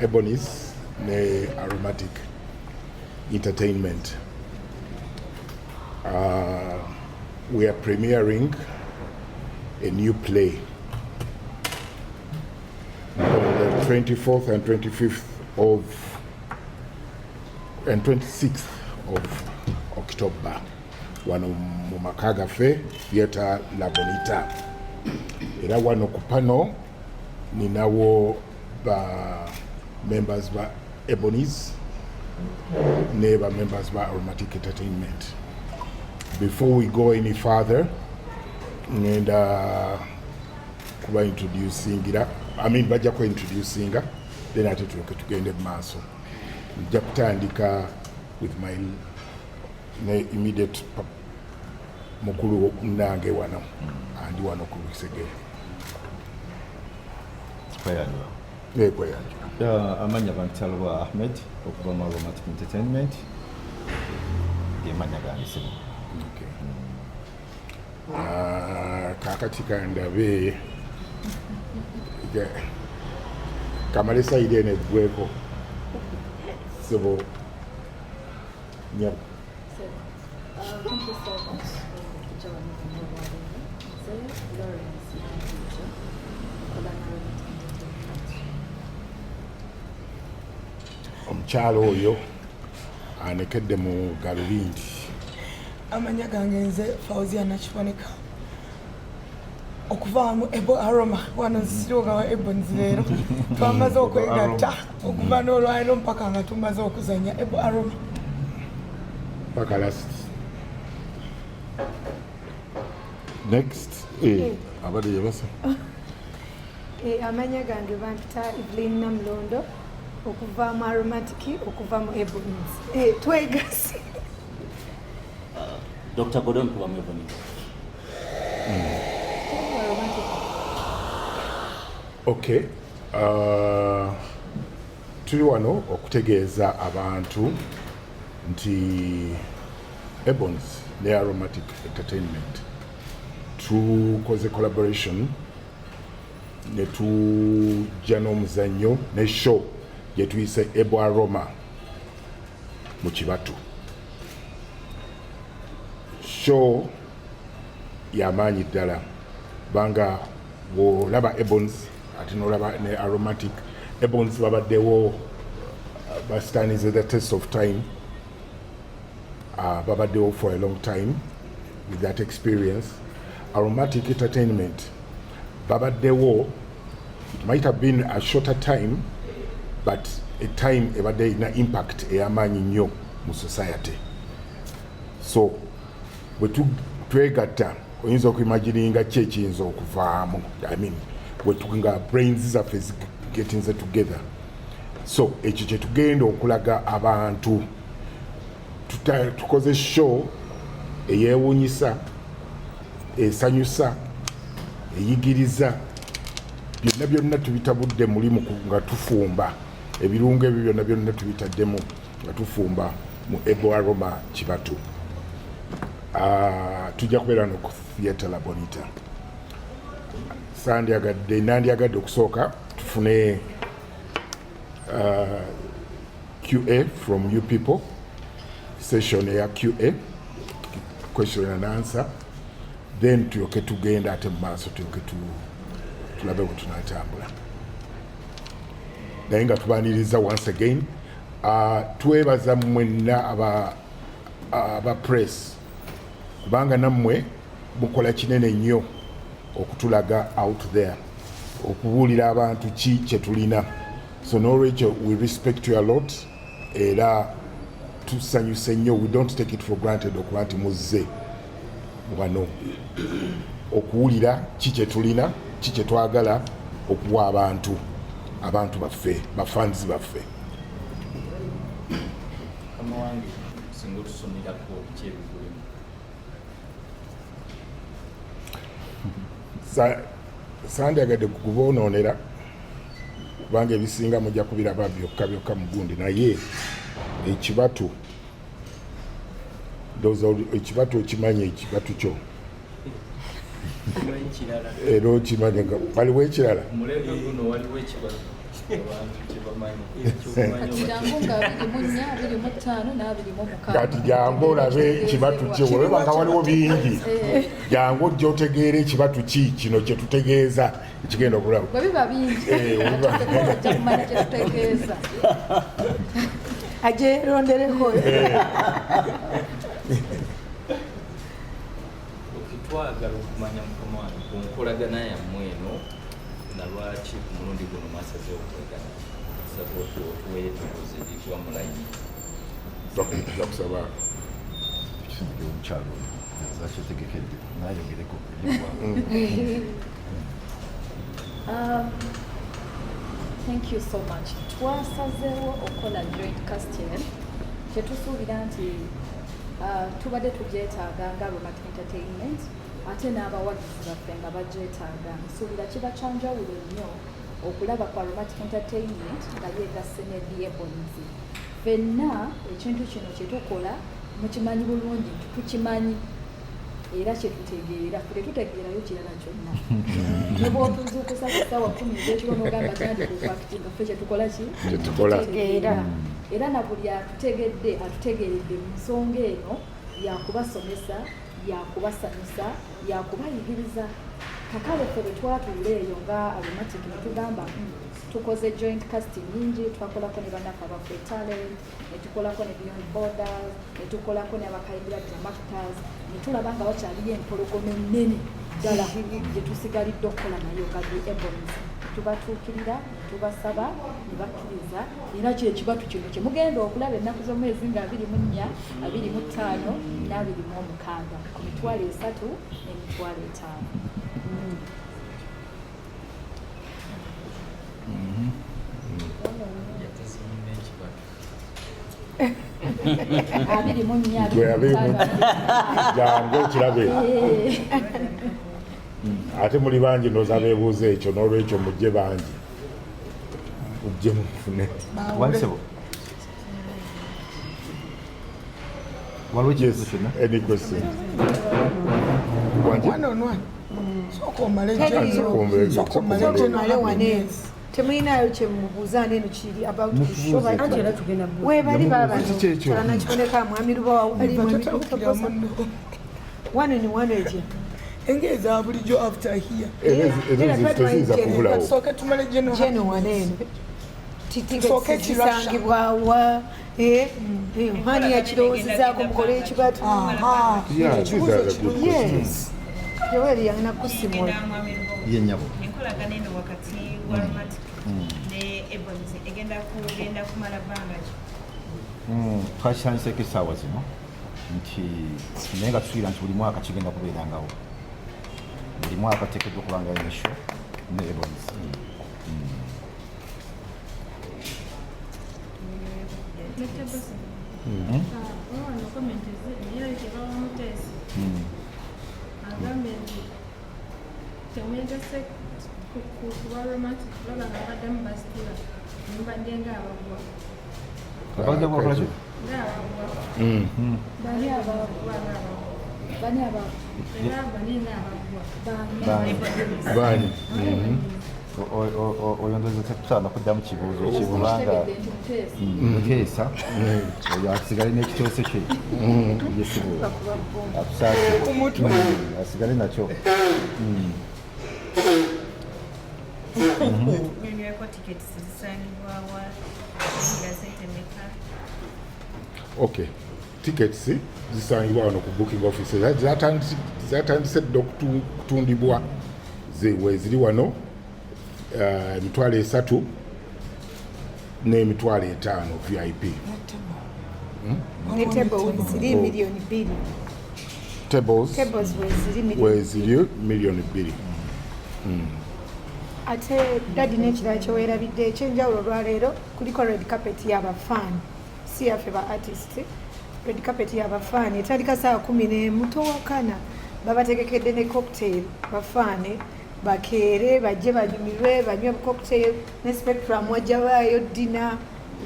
Ebonies ne Aromatic Entertainment. We are premiering a new play on the 24th and 25th of and 26th of October wano mu maka gaffe, Theatre La Bonita. Era wano ku pano ninawo ba members ba Ebonies ne ba members ba Aromatic Entertainment. Before we go any further, ngenda kuba introducingira, I mean, bajja ku introducinga, then ate tulyoke tugende mu maaso. Nja kutandika with my ne immediate mukulu nange wano, andi wano ku lusegere. Kweyanjula. Kweyanjula. Amanya bampita Lubowa Ahmed okuva mu Aromatic Entertainment, gemanya gange simu. Okay. Ah, kakati kandabe kamale side eno eggweko sebo nyabo. So, thank you so much for joining me. Nze Lawrence Nantujo, nkola na Aromatic Entertainment. Omukyalo oyo anekedde mu galubindi. Amanya gange nze Fauzia Nakiboneka okuva mu Ebo Aroma. Wano nsiriwoga wa Ebons. Leero twamaze okwegatta okuva n'olwaliro mpaka nga tumaze okuzanya Ebo Aroma. Paka last next, abadde yebasa. Amanya gange bampita Evelyn Namulondo okuva mu Aromatic, okuva mu Ebons. Twegase. Dr. Godon kuva mu Ebonies. Aromatic. Okay, tuli wano okutegeeza abantu nti Ebons ne Aromatic Entertainment tukoze collaboration ne tujja n'omuzannyo ne show gye tuyise Ebo Aroma mu kibatu. Show yamaanyi ddala, kubanga bw'olaba Ebons ate n'olaba ne Aromatic, Ebons babaddewo, bastandinze the test of time, babaddewo for a long time with that experience. Aromatic Entertainment babaddewo, it might have been a shorter time, but a time ebadde erina impact ey'amaanyi nnyo mu society. So bwe twegatta, oyinza okuimagininga ki ekiyinza okuvaamu? I mean, bwe nga brains zaffe zigetinze together. So ekyo kyetugenda okulaga abantu. Tukoze show eyeewunyisa, esanyusa, eyigiriza. Byonna byonna tubitabudde mulimu nga tufumba ebirungo ebyo byonna byonna tubitaddemu nga tufumba mu Ebo Aroma Kibatu. Ah, tujja kubeera no ku Theatre La Bonita. Sandyagadde, nandyagadde okusooka tufune QA from you people, session eya QA, question and answer, then tulyoke tugenda ate mu maaso, tulyoke tulabe bwe tunatambula. Naye nga tubaniriza once again. Twebaza mwenna aba press, kubanga nammwe mukola kinene nnyo okutulaga out there, okubuulira abantu ki kye tulina. So nolwekyo we respect you a lot, era tusanyuse nnyo. We don't take it for granted okuba nti muzze wano okuwulira ki kye tulina, ki kye twagala okuwa abantu baffe, bafans baffe. Kama wange, singa otusomerako biki ebigulimu. Sandyagadde kuboonoonera, kubanga ebisinga mujja kubiraba byokka byokka mu gundi. Naye ekibatu, ndowooza ekibatu okimanyi, ekibatu kyo Ekirala. Era okimanyi nga waliwo ekirala. Omulembe guno waliwo ekibatu. Abantu kyebamanyi ekyokumanyi. Kati jangu nga 24, 25 n'26. Kati jangu olabe ekibatu kye olaba nga waliwo bingi. Jangu ojja otegeera ekibatu ki kino kye tutegeeza ekigenda okulaba. Bwe biba bingi, ojja kumanya kye tutegeeza. Ajerondereko. Twagala okumanya, mukama wange, ku nkolagana yammwe eno, na lwaki ku mulundi guno mwasazeewo okwegatta. Saba otuweeyo eddoboozi erigwa mu layini. Tujja kusaba. Tukisindike omukyalo oyo zakyetegekedde nayogereko eby'eggwanga. Thank you so much. Twasazeewo okukola joint casting kyetusuubira nti tubadde tugyetaaga nga Aromatic Entertainment, ate n'abawagizi baffe nga bagyetaaga. Nsuubira kiba kyanjawulo nnyo okulaba ku Aromatic Entertainment nga yeegasse ne The Ebonies. Ffenna ekintu kino kyetukola mukimanyi bulungi nti tukimanyi era kyetutegeera. Ffe tetutegeerayo kirala kyonna. Ne bw'otuzuukusa ku ssaawa 10 ez'ekiro n'ogamba tandika okwactinga, ffe kyetukola ki? Kyetukola. Tutegeera. Era na buli atutegedde atutegeeredde mu nsonga eno yakubasomesa, yakubasanyusa, yakubayigiriza. Kakale ffe bwe twatuula eyo nga Aromatic ne tugamba, tukoze joint casting nyingi, twakolako ne bannaffe aba Free Talent, ne tukolako ne Beyond Borders, ne tukolako ne abakayimbira Dramactors, ne tulaba nga wakyaliyo empologoma ennene ddala gye tusigalidde okukola nayo nga The Ebonies. Tubatuukirira ne tubasaba ne bakkiriza, era kyekibatu kino kye mugenda okulaba ennaku z'omwezi nga 24, 25 n'26 ku 300,000 n'emitwalo 500. Yatazimba ekibatu. 24, Gwe 25. Jangu okirabe. Ate muli bangi ndowooza beebuuza ekyo, n'olwekyo mujje bangi, mujje mufune. Wansebo, waliwo ekibuuzo kyonna? Any question? Wangi? One on one. Sooka omale. Teri. General. Sooka Sooka omale. omale. General. Male wane temulinayo kyemubuuza neeno kiri about the show. Mutubuuze. Anti era tugenda buuza. Webali baba. Kiki ekyo? Nakiboneka mwami Lubawa ali Biva mwami totabukira Tobosa. munno. Wano ni wano etya? Engeri bulijjo after here. Era teziyinza kubulawo. Tusooke tumale general. Jeno waneeno. Tusooke ekirasha. Zisangibwawa? Hani yakirowoozezaako mukole ekibatu? Aha. Yeah, these are the good questions. Yes, Yoweri yalina kusimula. Ye nnyabo. Enkolagana eno wakati wa Aromatic ne Ebonies egenda kugenda kumala bbanga ki? Twakitandiseeko essaawa zino nti naye nga tusuubira nti buli mwaka kigenda kubeerangawo, buli mwaka tuteekeddwa okubangayo ne show ne Ebonies. Mr. Bosi, wano comment naye tebawa Muteesi agambye nti temwegase kuba Aromatic kulaba nga baddamu basitula nemubadde ng'abagwa. Abadde bwakola ki? Ng'abagwa. Bani abaagwa? Kuba ng'abagwa. Bani abaagwa? Era bani ng'abagwa. Bani? Baani? Oyo ndowooza tetusaana kuddamu kibuuzo kye kubanga Kitegedde nti Muteesi. Muteesa oyo asigale n'ekiteeso kye yesibuula atusaasire asigale nakyo. Nyonyweko tickets zisangibwawa, nga sente meka? Okay, tickets zisangibwa wano ku booking office. Zatandise dda okutundibwa, weeziri wano, 300,000 n'emitwalo 500 VIP. Ne table weziri 2 million. Tables. Tables weziri miliyoni. Weeziri 2 million. Ate daddy, n'ekirala kyeweerabidde ekyenjawulo olwaleero, kuliko red carpet y'abafaani, si yaffe ba artist. Red carpet y'abafaani etandika saa 11. Towakana, babategekedde ne cocktail. Bafaane bakeere bajje banyumirwe, banywe cocktail ne Spectrum wajja baayo dinner.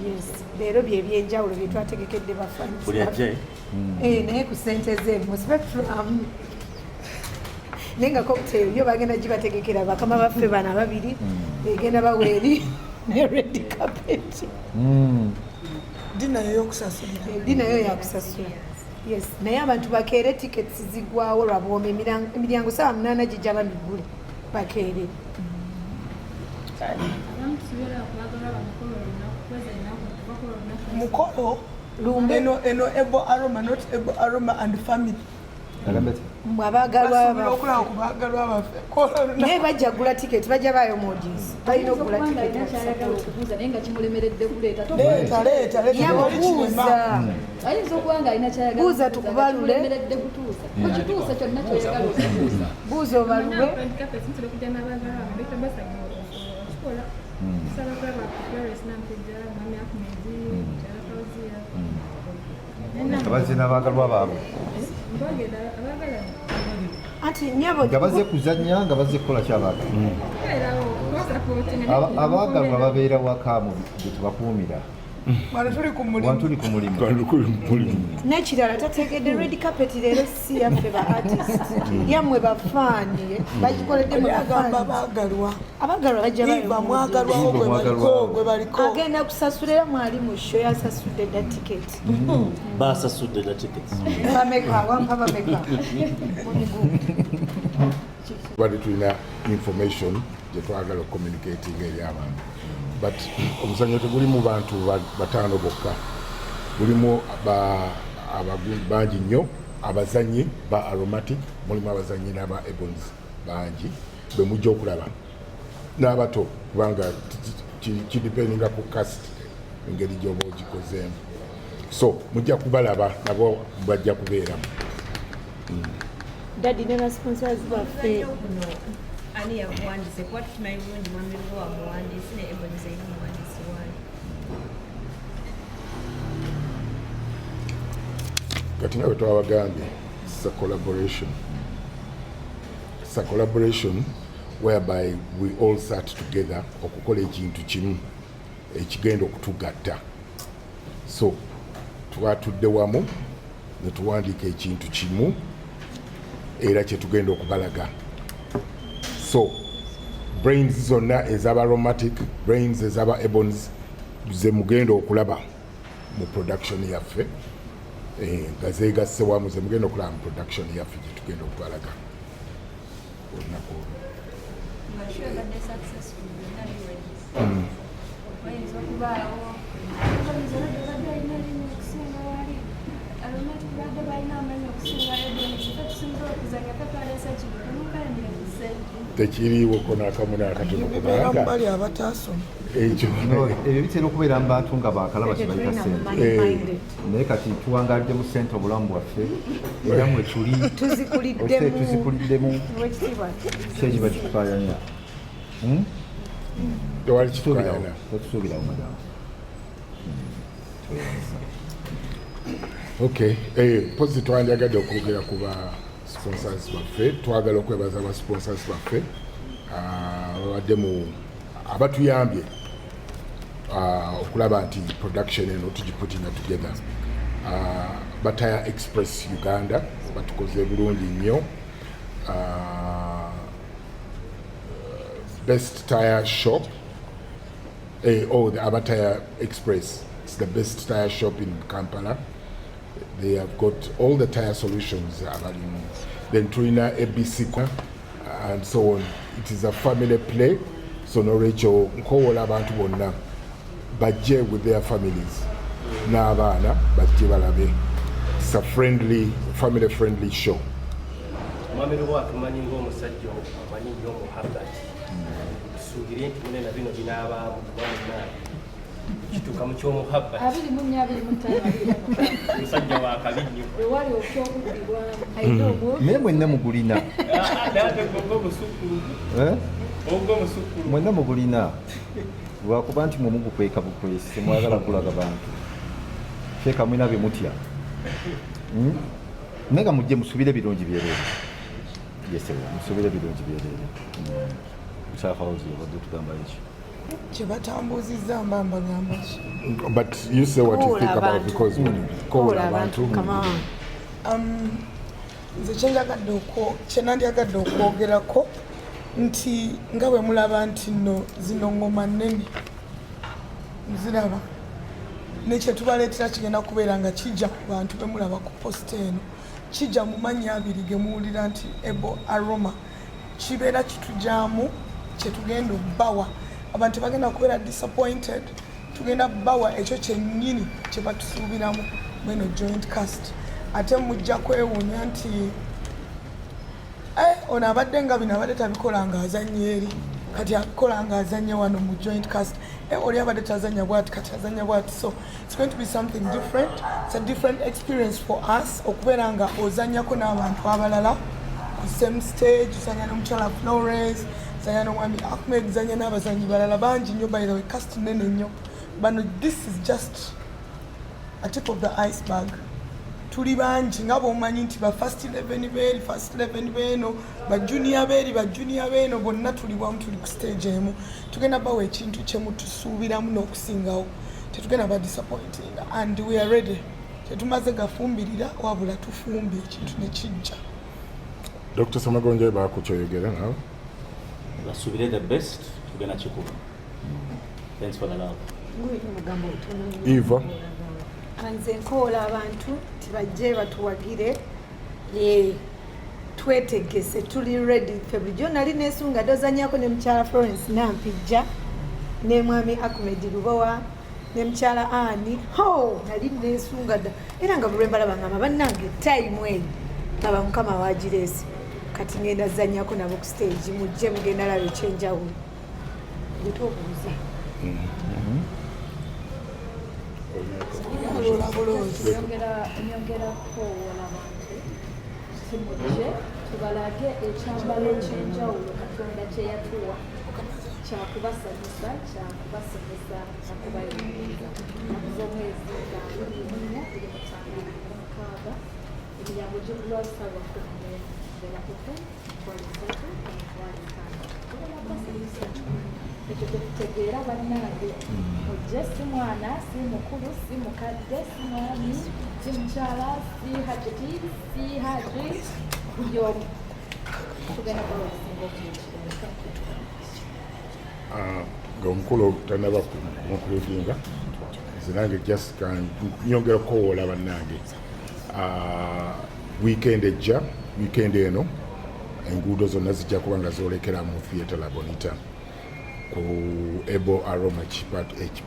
Yes, leero bye byenjawulo bye twategekedde bafaani. Buli ajje. Eh, naye ku ssente ze mu Spectrum, naye nga cocktail yo bagenda gibategekera bakama baffe bano ababiri, egenda baweeri. Ne red carpet. Dinner yokusasulira. Dinner yo yakusasula. Yes, naye abantu bakeere, tickets zigwawo lwabwomi. Emiryango 8:00 gijja bamigule, bakeere. Abamu tusobola okwagalwa bamukolo olunaku kweza ennaku bakola olunaku. Mukolo. Lumbe. Eno eno Ebo Aroma, not Ebo Aroma and family. Agambe ati, Mbwe abaagalwa Basuubira baffe. okulaba ku baagalwa baffe. Kola olunaku. Naye bajja kugula tiketi, bajja baayo mu audience, balina okugula Ayinza okuba nga tiketi. alina kyayagala okubuuza naye nga kimulemeredde kuleeta. Leeta, leeta, leeta. Tewali kirema. Yabuuza. Ayinza okuba nga alina kyayagala Buuza okubuuza nga tukubalule. kimulemeredde kutuusa. Okituuse kyonna kyoyagala okubuuza. Buuza obalule. Red carpet ntera okujja n'abaagalwa bange, beta basagala okikola. Tusaba kulaba ku Florence Nampijja, Mwami Ahmed, Mukyala Fauzia. Nga bazze n'abaagalwa baabwe. Mbogera abaagalana. Anti nyabo. Nga bazze kuzannya, nga bazze kukola kyabaagalwa. Kubeerawo kubasapootinga. Abaagalwa babeera waka mu gye tubakuumira. Wano tuli ku mulimu. Wano tuli ku mulimu. N'ekirala tategedde, red carpet leero si yaffe ba artist, yammwe bafaani, bagikoledde mu Oli agamba bafaani. baagalwa. Abagalwa bajja Iva bayo. mwagalwawo Iva gwe baliko. mwagalwawo. Gwe baliko. Agenda kusasula era mwali mu show, yasasudde dda tiketi. Basasudde na tickets. Bameka wampa bameka? Tubadde tulina information gye twagala okucommunicating eri abantu, but omuzannyo tegulimu bantu bataano bokka, gulimu bangi nnyo. Abazannyi ba Aromatic mulimu abazannyi n'aba Ebons bangi be mujja okulaba n'abato, kubanga kidependinga ku cast engeri gy'oba ogikozeemu. So mujja kubalaba, nabo bajja kubeeramu. Daddy ne basponsors baffe. Omuzannyo guno ani yaguwandiise? Kuba tukimanyi bulungi Mwami Lubowa muwandiisi ne Ebonies erina omuwandiisi waayo. Kati nga bwe twabagambye, it's a collaboration. It's a collaboration whereby we all sat together okukola ekintu kimu ekigenda okutugatta. So twatudde wamu ne tuwandiika ekintu kimu era kyetugenda okubalaga. So brains zonna ezaba Aromatic, brains ezaba Ebons, ze mugenda okulaba mu production yaffe, nga zegasse wamu, ze mugenda okulaba mu production yaffe gye tugenda okubalaga olunaku olwo. Nga show ebadde successful, byonna biwedde, wayinza okubaawo Ebonies obadde badde balina erinnya okusinga wali Aromatic, badde balina amannya okusinga Ebonies, fe tusinza okuzanya, fe twaleese kino, temukayanire ku ssente? Tekiriiwoko n'akamu n'akatono. Bibeera mu Kubanga bali abataasoma. Ekyo No, ebyo bitera okubeera mu bantu nga bakalaba kye bayita ssente. Naye kati tuwangalidde mu ssente obulamu bwaffe era mwe tuli. Tuzikuliddemu. Tuzikuliddemu. Owekitiibwa. Ki ekiba kitukayanya? Tewali kitukayana. Tetusuubirawo, madamu. Okay, mpozi twandyagadde okwogera ku ba sponsors baffe. Twagala okwebaza ba sponsors baffe, babadde mu abatuyambye okulaba nti production eno tugiputinga together. Bataya Express Uganda batukoze bulungi nnyo. Best Tire Shop, oh, the Abataya Express. It's the best tire shop in Kampala. They have got all the tire solutions abalimu. Then tulina ABC and so on. It is a family play, so nolwekyo nkowoola abantu bonna bajje with their families n'abaana, bajje balabe. It's a friendly, family friendly show. Mwami Lubowa, tumanyi ng'omusajja amanyi nnyo omuhabati. Tusuubire nti munena bino binaabaamu, kuba munna kituuka mu ky'omuhabati. 24, 25, 26. Musajja wa kabi nnyo. Wewali okyokuddibwamu. Naye mwenna mugulina. Ate gwe omusukkulu. Eh? Ogwo omusukkulu. Mwenna mugulina, lwakuba nti mwe mugukweka bukwesi, temwagala kulaga bantu. Teeka mwina bye mutya. Naye nga mujje musubire birungi byereere. Yesewo musubire birungi byereere. Mukyafawuzi, obadde tugamba eki? Kye batambuuzizza mba mbagamba ki? But you say what you think about Koola. Because koola abantu. Come on. Nze kyenandyagadde okwogerako nti nga bwe mulaba nti nno zino ngoma nnene. Nziraba nekyetubaleetera kigenda kubeera nga kijja ku bantu bemulaba ku poster eno, kijja mu mannya abiri gemuwulira nti Ebo Aroma. Kibeera kitujaamu kyetugenda obbawa abantu, bagenda kubeera disappointed. Tugenda bawa ekyo kyennyini kye batusuubiramu mweno joint cast. Ate mujja kwewuunya nti ono abadde nga bino abadde tabikola nga azannya eri, kati abikola nga azannya wano mu joint cast. Oli abadde tazannya bwati, kati azannya bwati. So it's going to be something different. It's a different experience for us okubeera nga ozannyako n'abantu abalala ku same stage. Ozannya n'omukyala Florence, zanya n'omwami Ahmed, zanya n'abazanyi balala bangi nnyo. By the way, cast nene nnyo bano. This is just a tip of the iceberg. Tuli bangi nga bwomanyi nti ba first 11 beeri, first 11 beeno, ba junior beeri, ba junior beeno, bonna tuli wamu, tuli ku stage emu. Tugenda bawa ekintu kyemutusuubiramu n'okusingawo. Tetugenda ba disappointing and we are ready. Tetumaze gafumbirira, wabula tufumbye ekintu nekijja. Dr Samagonja, bakukyoyogera nawe. Basuubire the best, tugenda kikuba. Thanks for the love. Mugamba obutono. Eva. Nze nkoola abantu tibajje batuwagire. Ye, twetegese, tuli ready. Ffe bulijjo nali nesunga dozanyako ne mukyala Florence Nampijja ne mwami Ahmed Lubowa ne mukyala Ani ho. Nali nesunga dda, era nga bulwe mbalaba ngamba bannange time eyo aba Mukama wagireese. Kati ngenda zanyako nabo ku stage. Mujje, mugenda laba ekyenjawulo. Gwetuobuuza. Nyongera kukowoola abantu timujje tubalage ekyambalo ekyenjawulo Katonda kye yatuwa, kyakubasanyusa, kyakubasomesa, nakubayigiriza. Naku z'omwezi nga 24 25, emiryango gigulwa ssaawa 11, berakuku 30,000, 50,000. Tugenda kubasanyusa, ekyo tetutegeera. Bannange mujje, si mwana, si mukulu, si mukadde, si mwami, si mukyala, si hajati, si haji, buli omu tugenda kuba obusinga obulungi. Nga omukulu tanaba concludinga, nze nange just nyongera okukowoola bannange. Weekend ejja, weekend eno, enguudo zonna zijja kuba nga zoolekera mu Theatre La Bonita ku Ebo Aroma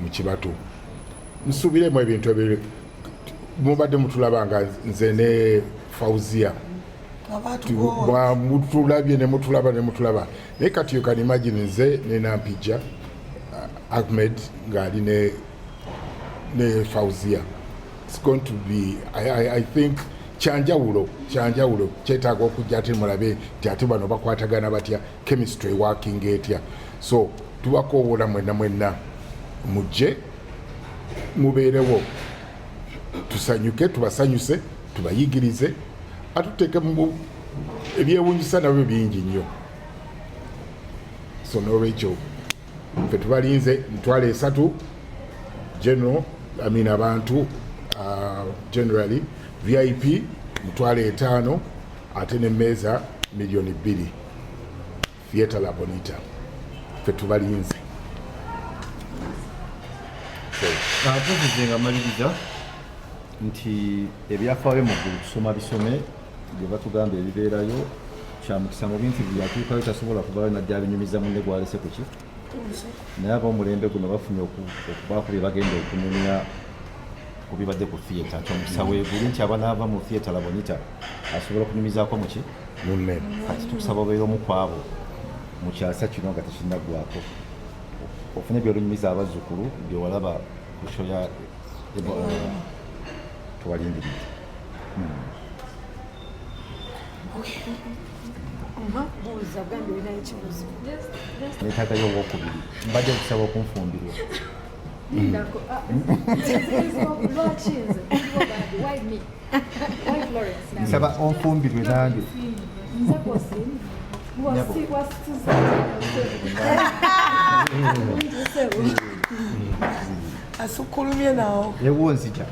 mu Kibatu. Nsuubiremu ebintu ebiri mubadde mutulaba nga nze ne Fauzia. Abaatukowa. Mutulabye ne mutulaba ne mutulaba, naye kati you can imagine nze ne Nampijja, Ahmed ng'ali ne Fauzia. It's going to be I think kyanjawulo, kyanjawulo, kyetaaga okujja ate mulabe nti ate bano bakwatagana batya, chemistry working etya. So tubakoowoola mwenna mwenna, mujje mubeerewo, tusanyuke, tubasanyuse, tubayigirize, atuteeke mu ebyewunyisa nabyo bingi nnyo. So nolwekyo ffe tubalinze 30,000 general, I mean abantu generally, VIP 50,000, ate nemmeeza 2,000,000. Theatre La Bonita, ffe tubalinze. Ate nze nga maliriza nti ebyafaayo mu ggulu tusoma bisome bye batugamba ebibeerayo. Kyamukisa mu bintu byatuukayo tasobola kuvayo najja abinyumiza munne gwalese kuki, naye ab'omulembe guno bafunye okubaako bye bagenda okunyumya ku bibadde ku theatre, nti omukisa weeguli nti abanaava mu Theatre La Bonita asobola okunyumizaako muki munne. Kati tukusaba obeera omu ku abo mu kyasa kino nga tekinnaggwako, ofune byolunyumiza abazzukulu byewalaba ku show ya Ebo Aroma. Tubalindiridde. Buuza, gambye olinayo ekibuuzo. Neetaagayo owokubiri, mbadde nkusaba okunfumbirwa. Lindako. Ah, lwaki nze? Why me? Why Florence now? Nsaba onfumbirwe nange. Nze kwosimu. Nyabo. Wasi wasituza. Asukkulumye nawo. Ewo nzija.